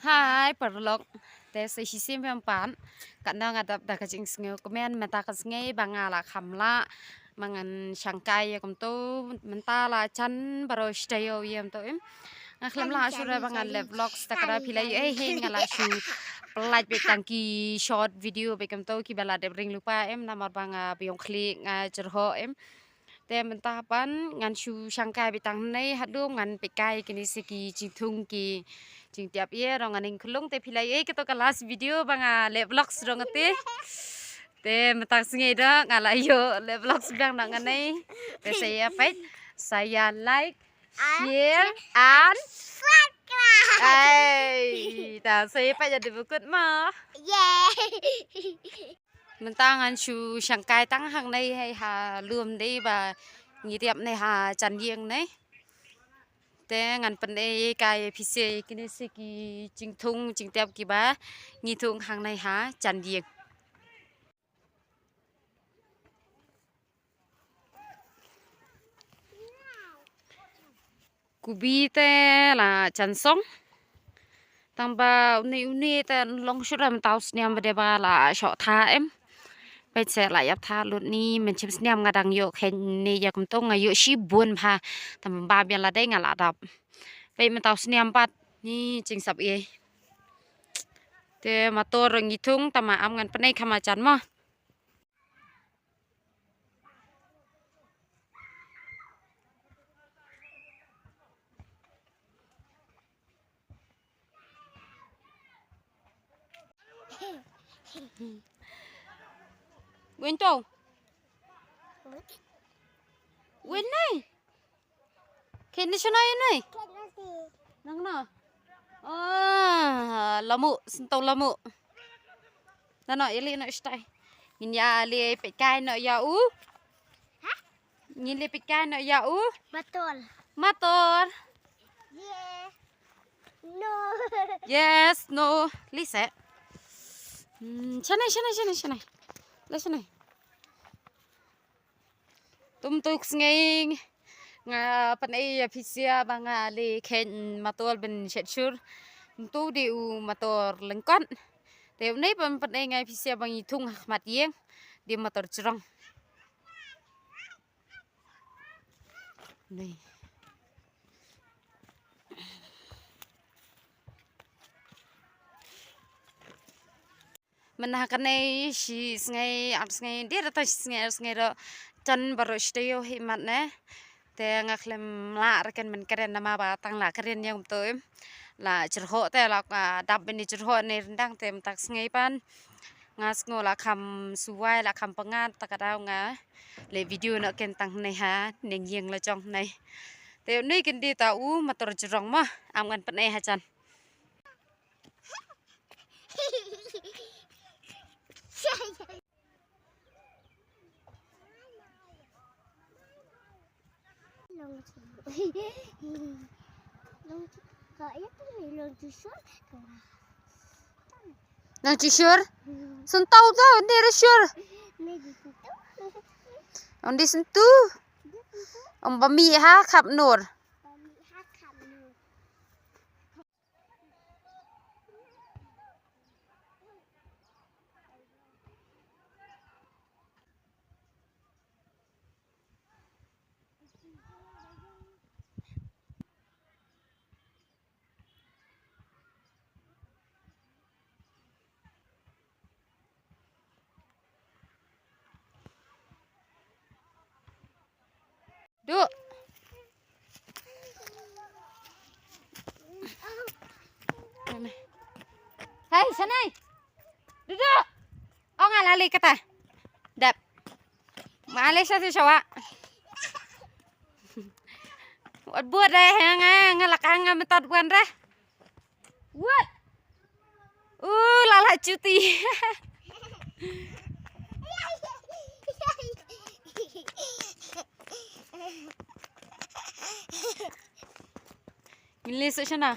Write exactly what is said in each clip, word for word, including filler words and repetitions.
Hai paralok. Te sa shisien biang pat, katno nga dap da ka jingsngew kmen mynta ka sngi ba nga la kham lah ma ngan shangkai ïa kumto. Mynta la jan baroh shi taïew ïa kumto em. Nga khlem lah shuh ba ngan leh vlogs ta ka da phi la ïohi, nga la shu pynlait beit tang ki short video beit kumto kiba la dep ring lypa em, namar ba nga biang khlieh, nga jyrhoh em. Te mynta pat ngan shu shangkai beit tang hangne haduh ngan peit kai kine shi ki jingthung ki jingtiap ïa rong aning khulung. Te phi la ïohi kato ka last video ba nga leh vlogs rong ate. Te mynta sngi da nga la ïoh leh vlogs biang nang nganai. Te sa ïa peit, sa ïa like, share and subscribe. Ai, ta sa ïa peit ïa dei bukut ma. Yay. Mynta ngan shu shangkai tang hangne hi ha lum dei ba ngi tiap ne ha jan ïing ne. Te ngan pynei kai phi shi kine shi ki jingthung jingtiap kiba ngi thung hangne ha jan ïing. Kubi te la jan song. Tang ba uni uni te long shuh mynta u sniam ba dei ba la shoh tha em. Peit se la ïap tha lut ni, mynshem sniam nga dang ïoh khein ni ïa kumto nga ïoh shibun bha. Tang ba biang la dei nga la dap. Peit mynta u sniam pat ni jingsap ei. Te motor ngi thung tang ma am ngan pynei kham ma jan mo. Win to. Win nei. Khein na shano ïa noi? Nang na. Ah, lamu, sentau lamu. Na no, ïa leh no stai. Ngin ïa leh peit kai no ïa u. Ngin leh peit kai no ïa u. Motor. Motor. Yes. No. Yes, no. Lisa. Hmm, shane, shane, shane, shane. Le shane. Tum tuk sngi nga pynei ïa phi sia ba nga leh khein motor ban shet shur. Ntu dei u motor lyngkot. Te u nei ban pynei nga phi sia ba ngi thung ha khmat ïing dei motor jrong. Nei. Mynta kane shi sngi ar sngi, dei rata shi sngi ar sngi ruh jan baroh shi taïew hi mat ne. Te nga khlem lah ruh kren ban kren namar ba tang la kren ïa kumto em. La jyrhoh te la, ah, dap beit ne jyrhoh ne ryndang te mynta sngi pat nga sngew la kham suwai la kham pyngngad ta ka daw nga leh video noh khein tang ne ha ne ïing la jong ne. Te une khein dei ta u motor jrong ma am ngan pynei ha jan. Nang chi shur? Sentau tu, ni re shur. Undi sentu. Ong ba mi ha khap nur. Duh. Hai, sanai. Duduk. Oh, nga la leh kata. Dap. Ma leh sa tu sawa. Wat buat deh, nga, nga la ka nga metat buan deh. What? Uh, lala cuti. Ngin leh suk shano?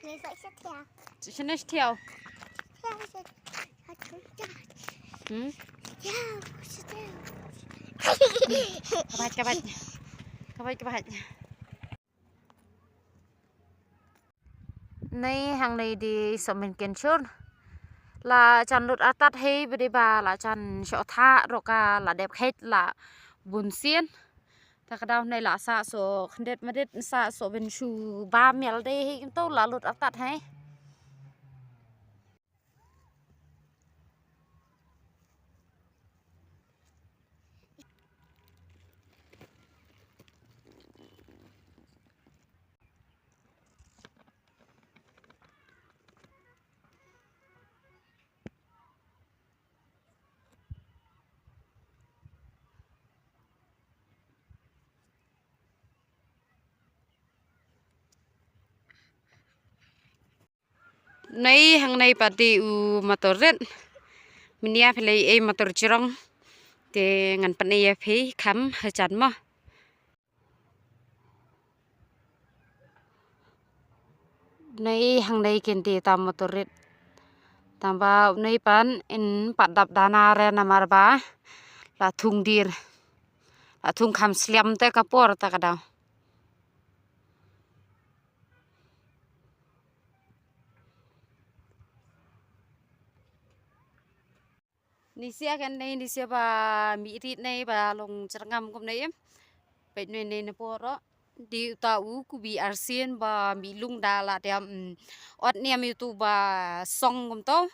Leh suk sha thiaw. Suk shano sha thiaw? Thiaw sha, sha, sha. Hmm? Thiaw sha thiaw. Ka bait, ka bait. Ka bait, ka bait. Nei hangne dei sohmynken chur. La jan lut artat hei bad dei ba la jan shoh thah ruh ka la dep khet la bun sien. Ta ka daw nei la sah soh khyndiat madit, sah soh ban shu bam ïa lade hei kumto la lut artat hei. Nei hangne pat dei u motor rit. Mynta phi la ïohi motor jrong. Te ngan pyni ïa phi kham hajan mo. Nei hangne kin dei ta motor rit. Tangba nei pat yn pat dap dana re namar ba la thung dier. La thung kham sliam te ka por ta ka daw. Ni sia kan nei ni sia ba mi rit nei ba long jyrngam kum nei em. Peit nei nei na por ro. Dei uta u kubi arsien ba mi lung da la dem, mm, ot niam itu ba song kumto.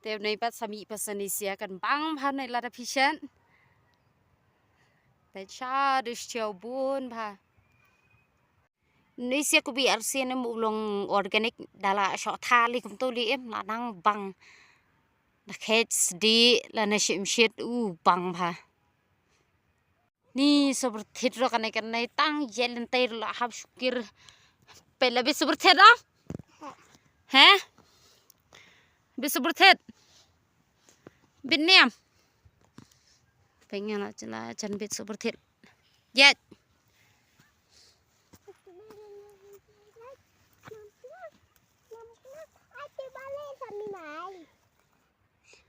Te nei pat sa mi pat sa ni sia kan bang bha nei la da phi shet. Te cha dus chiaw bun bha. Ni sia kubi arsien em u long organic da la shoh thah li kumto li em la nang bang. Da khet sdi la na shim shit u bang bha. Ni sober thit ro kane kane tang ïa lynter la hap shukir. Peit la bit sober thit ah? He? Bit sober thit. Bit niam. Peit nga la jala jan bit sober thit. Ïa.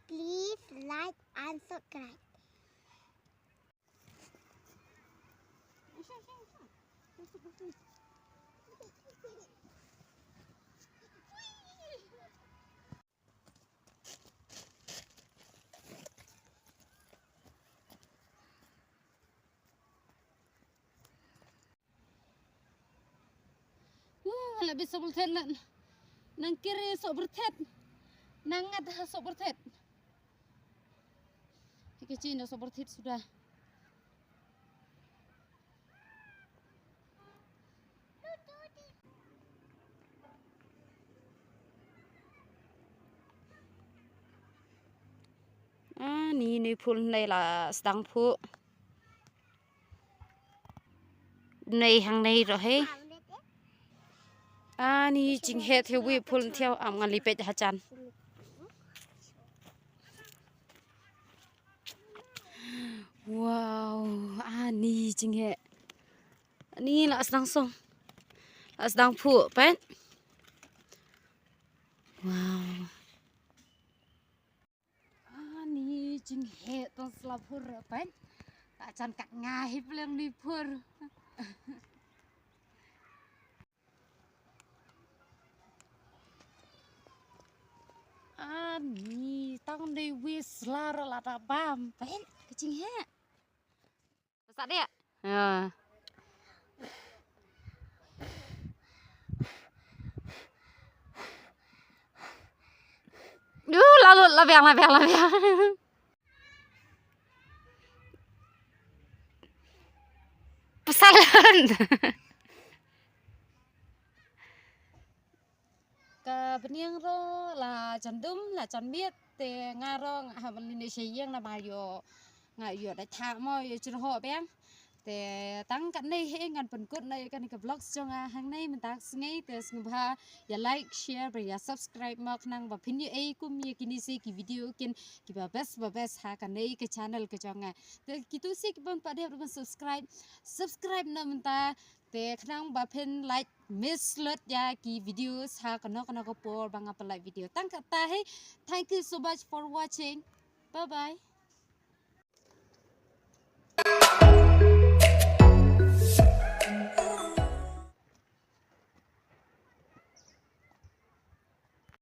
Please like and subscribe. Wah, la bit sober thet la. Nang kiri sober thet. Nang ngat ha sober thet. Hika chin sober thet suda. Ah, ni ni phul nei la sdang phu. Nei hang nei ro he. Ani jinghe thiaw wi phul thiaw am ngan lipet hajan. Wow, ani jinghe. Ani la sdang song. La sdang phu pet. Wow. Ani jinghe tong sla phur pen. Ta jan kat nga hi pleng ni phur. Ani tang ni wi sla ra la ta bam pen ka jinghe. Masak dia? Ya. Duh, lalu labiang, labiang, labiang. Pesalan. Ka bniang ro la jan dum, la jan miet, te nga ro nga ha ban lynde sha ïing namar ïoh, nga ïoh da thah mo ïoh jyrhoh biang. Te tang katne hi ngan pynkut na ïa kane ka vlog jong nga hangne mynta ka sngi, te sngewbha ïa like, share bad ïa subscribe mo khnang ba phin ïohi kum ïa kine se ki video kin kiba best ba best ha kane ka channel ka jong nga. Te kito se kiba ym pat dep ruh ban subscribe, subscribe na mynta. Te khnang ba phin lait miss lut ïa ki videos ha kano kano ka por ba nga pynlait video. Tang katta hi. Thank you so much for watching. Bye bye.